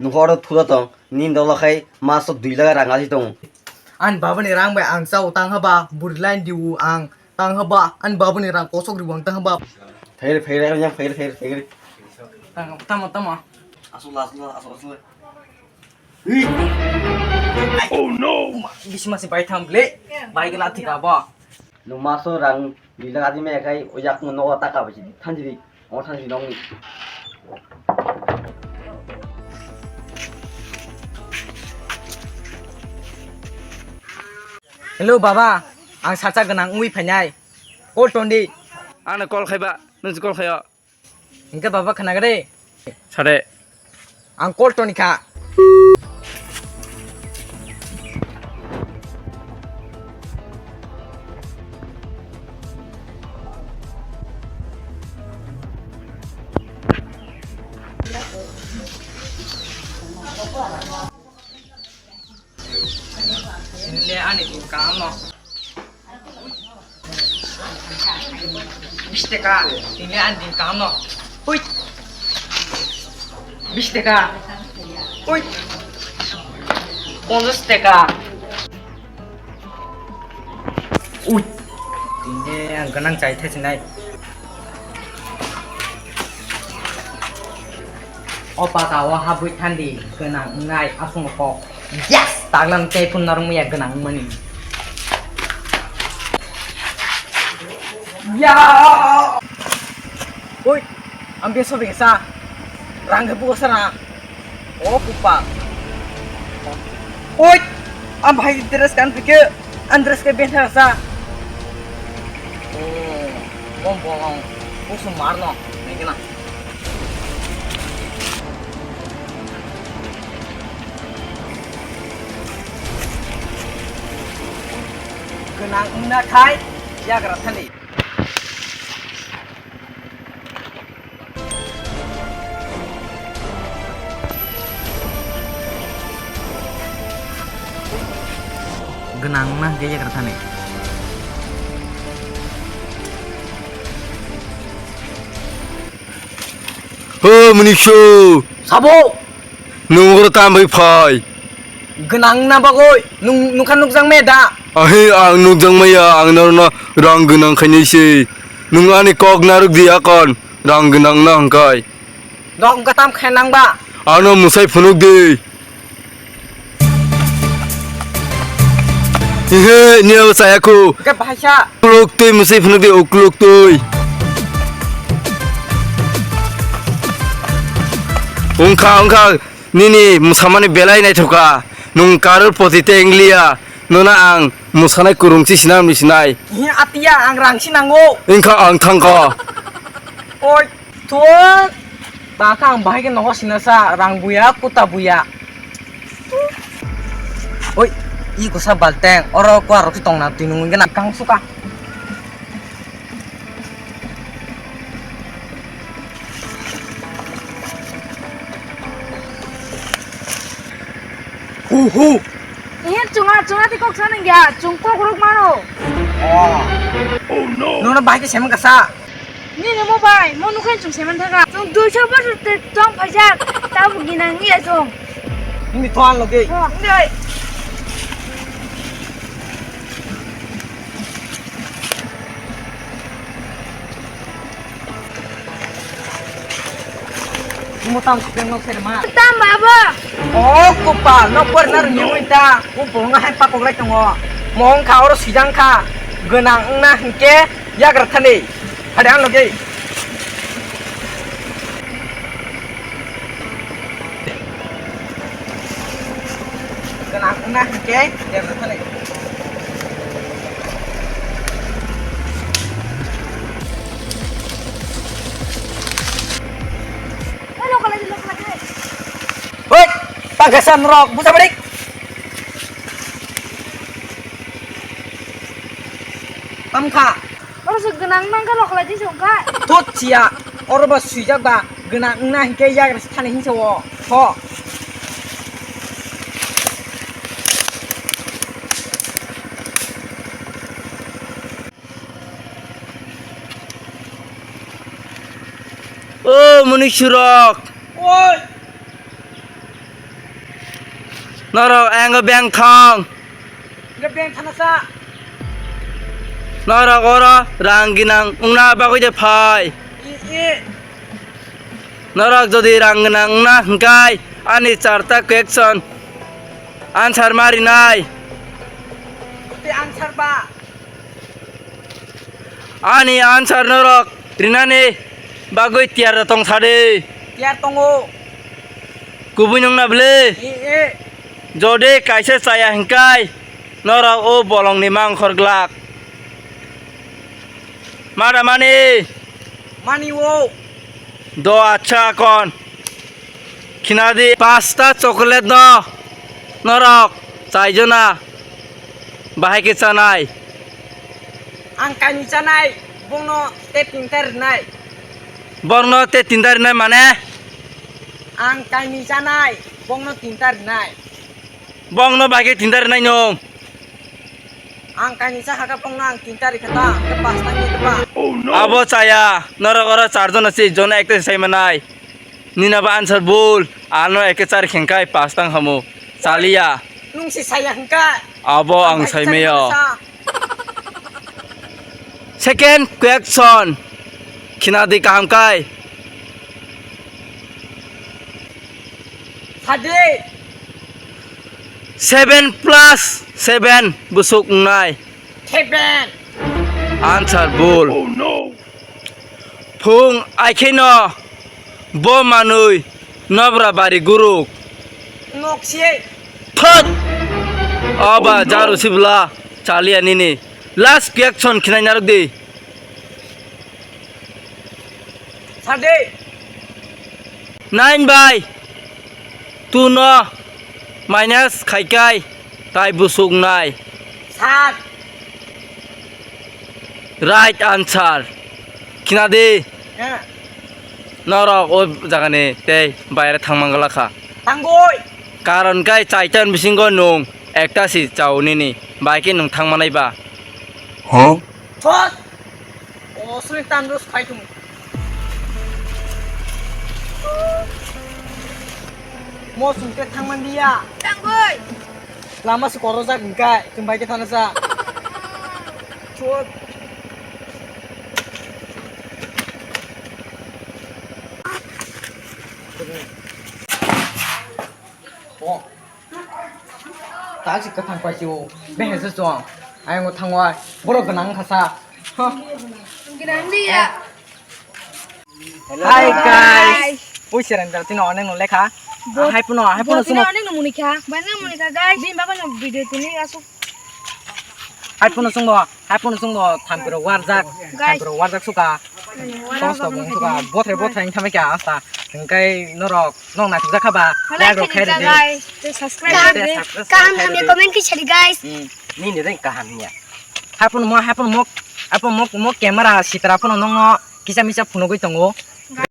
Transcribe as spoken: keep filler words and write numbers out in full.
Nokho oro thura tong, nini dolo khai maso dui lakh rang asi tongo. Ani babani rang bai ang chao tang haba, buri line diu ang tang haba, ani babani rang kosok ribu ang tang haba. Phaire, phaire, yang phaire, phaire, phaire. Tamo, tamo, tamo. Asula, asula, asula, asula. Ui. Oh no! Bisi masi bai tham le, bai gana thika bo. Nwng maso rang dui lakh adi me kai o yak mo nogo taka bai sidi. Thanjiri, o thanjiri nong ni. Hello baba, ang sacha gwnang wngwi phainai. Call tondi. Ano call khaiba, nung call khaio. Hingke baba khnaga de. Sade. Ang call toni kha. Ini ani kamu. Bis taka, tini ang din kaham no. Ui. Bis taka. Ui. Ponchas taka. Ui. Tini ang ganang chai thai sinai. O pata o habwi thandi gwnang wngnai aswk kok. Yes! Taglan tei phun narwk maya gwnang wngmani. Ya! Oi, ang beso bengsa. Rang khe bugo sara. O kupa. Oi, ang bhai dress kan pike, ang dress ke bengsa sa. Oh, bom bom. Kusum marno. Nengkena. Gwnang wngna khai yagra thani. Gwnang wngna hwnkhe yagra thani. Ho, Munisu! Sabo! Nwng oro tam bai phai? Gwnang na bagwi nwng nokha nukjak me da? Ahi, ang nukjak maya, ang norno rang gwnang khainai se. Nwng ani kok narwk di akon, rang gwnang na hwnkhe. Dok wngkha tam khe nang ba? Ano mwsai phunuk di. Ihe, niya saya ku. Ke bahasa. Ukluk twi mwsai phunuk di, ukluk twi. Wngkha, wngkha, nini mwsamani belai naithokha. Nwng karor poti tei wngliya. Nono ang mwsanai kwrwngsi sinam ni sinai. Ihe, atiya, ang rangsi nango. Wngkha ang thangkha. Oi. Thun, bakha ang bahai khe nogo sinasa, rang buya, kuta buya. Oi, i kusa balteng, oro kuar rok tongna twi nungwi gana kang suka. Hu, hu. Ihe chunga, chunga ti kok sa nang ya, chung kok rok mano. Oh. Nono bahai khe semang kasa. Nini mo bai, mo nukhe chwng se man thaka. Chwng duiso bosor te tong phaijak, tabuk ginang ya chwng. Nini thoan loge. Oh, ngai. Mo tam se nok se ma. Tam baba. Oh, kopal, nok por na rung ta. Ko bo nga hai pakok lai tongo. Mong kha oro sijang kha. Gwnang wngna hwnkhe yagra thani. Hade ang logi. Gwnang wngna hwnkhe, derna thani. Oi, lo kala di, lo kala di. Oi, pagasa norok, busa badik. Tamkha. Oro se gwnang nang kha lokhlai di songkha. Thot siya, oro ba swijak ba gwnang wngna hinkhe yagra se thani hinsa o. Tho. O mwnwi surok. Oi. Norok ayang o beng thong. Hwnkhe beng thana sa. Norok oro rang ginang wngna bagwi de phai. I, i. Norok jodi rang ginang wngna hwnkhe ani charta question answer ma rinai. Te answer ba. Ani answer norok rinani bagwi tiyar tong sadi. Tiyar tongo. Kubui nungna bwle? E, e. Jodi kaisa chaya hinkai norok o bolongni mangkhor glak. Mada mani? Mani o. Do acha kon. Khinadi pasta chocolate no norok chaijona bahai khe chanai. Ang kaini chanai, bongno te tinta rinai. Borno te tinta rinai mane? Ang kaini chanai, bongno tinta rinai. Bongno bahai khe tinta rinai nung. Ang kaini cha hakha bongno ang tinta rikha ta, ang khe pasta ni ba. Abo chaya, norok oro charjon asi, jona ekta sai manai. Nina ba answer bul. Ano eke char khengkai pas tang hamo. Chaliya. Nung si saya hengka. Abo ang sai meyo. Second question. Khinadi kaham kai. Sadi. Seven plus seven busuk nai. Seven. Answer bul. Phung aikheno bo manwi nobra bari guruk. Nok se. Thot. Aba jaru sibla chaliya nini. Last question khinai narok di. Sade. Nine by two no minus khaikai tai busuk nai. Sat. Right answer. Khinadi. Heh. Norok o jagani tei baire thangmangla kha. Tangoi. Karon kai chaitan bisingo nung ekta si chao nini. Bai khe nung thangmanai ba. Huh? Thot. O suri tandus khai tung. Mo sungte thangmanliya. Tangoi. Lama se korojak hingkai, chwng bai khe thana sa. Chut. Oh. Tak se kwthang paisio. Behe se chwng. Ayang o thangwai. Borok gwnang wngkha sa. Huh. Gwnang di ya. Hi guys. Pui serang dal tino onek no lekha. Hai puno, hai puno sumo. Onek no muni kha. Bai no muni kha guys. Bini bagwi no video tini asuk. Hai puno sungbo, hai puno sungbo thampiro warjak. Guys. Thampiro warjak suka. Tos to bung suka. Bothai bothai thame kya asta. Hingkai norok nong na thujak khaba. Like rok khairi di. Guys. Subscribe. Kaham hamya comment khe sadi guys. Hmm. Nini reng kaham ya. Hai puno mo, hai puno mo, hai puno mo, mo camera sitra puno nongno kisa misa phunugwi tongo.